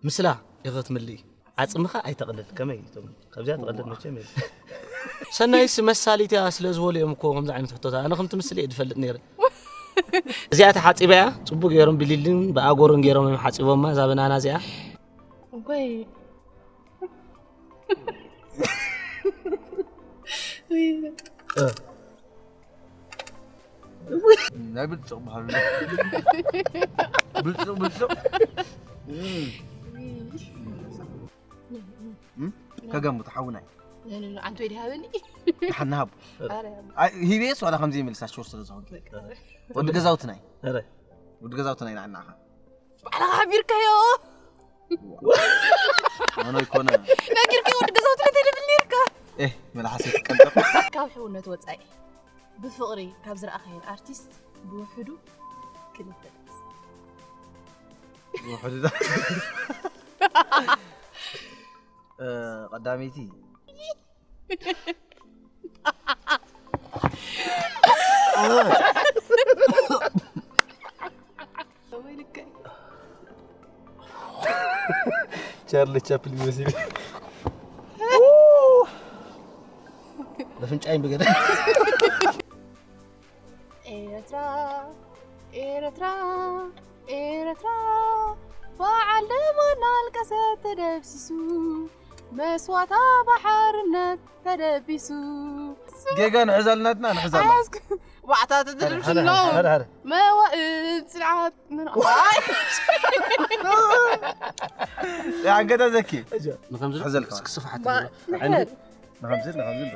ምስላ ኢኸ ክትምልኢ? ዓጽምኻ ኣይተቕልል። ከመይ ትብል? ካብዚኣ ትቐልል መቸም የለ። ሰናይስ መሳሊት እያ ስለ ዝበሉ እዮም እኮ ከምዚ ዓይነት ሕቶታት። ኣነ ከም ትምስል እየ ዝፈልጥ ነይረ። እዚኣ ተሓጺባ እያ። ጽቡቅ ገይሮም ብሊልን ብኣጎርን ገይሮም እዮም ሓጺቦማ እዛ በናና እዚኣ። ወይ ናይ ብልጭቕ ባህሉ ብልጭቕ ብልጭቕ ከገምቱ ሓውናይ ዓንቶ ይድሃበኒ ሓናሃብ ሂቤስ ዋላ ከምዚ ይምልሳ ሽወር ስለ ዝኾንኪ ወዲ ገዛውትናይ ወዲ ገዛውትናይ ንዓናኻ ባዕልኻ ሓቢርካዮ ኣነ ይኮነ ነጊርካዮ ወዲ ገዛውትነት የደብል ነርካ ኤህ መልሓሰይ ትቀንጠብ ካብ ሕውነት ወፃኢ ብፍቕሪ ካብ ዝረኣኻየን ኣርቲስት ብውሕዱ ክልተ ውሕዱ ቀዳመይቲ ቻርሊ ቻፕሊን መሲሉ በፍንጫይን ብገደ ኤረትራ ኤረትራ ኤረትራ በዓል ደማ እናልቀሰ ተደብሲሱ መስዋታ ባሓርነት ተደቢሱ ጌጋ ንሕዘልናትና ንሕዘልና ባዕታ ተደርብሽሎ መዋእል ፅንዓት መንኣይ ኣገዳ ዘኪ ንከምዚ ሕዘልካ ክስፍሓት ንኸምዚ ንኸምዚ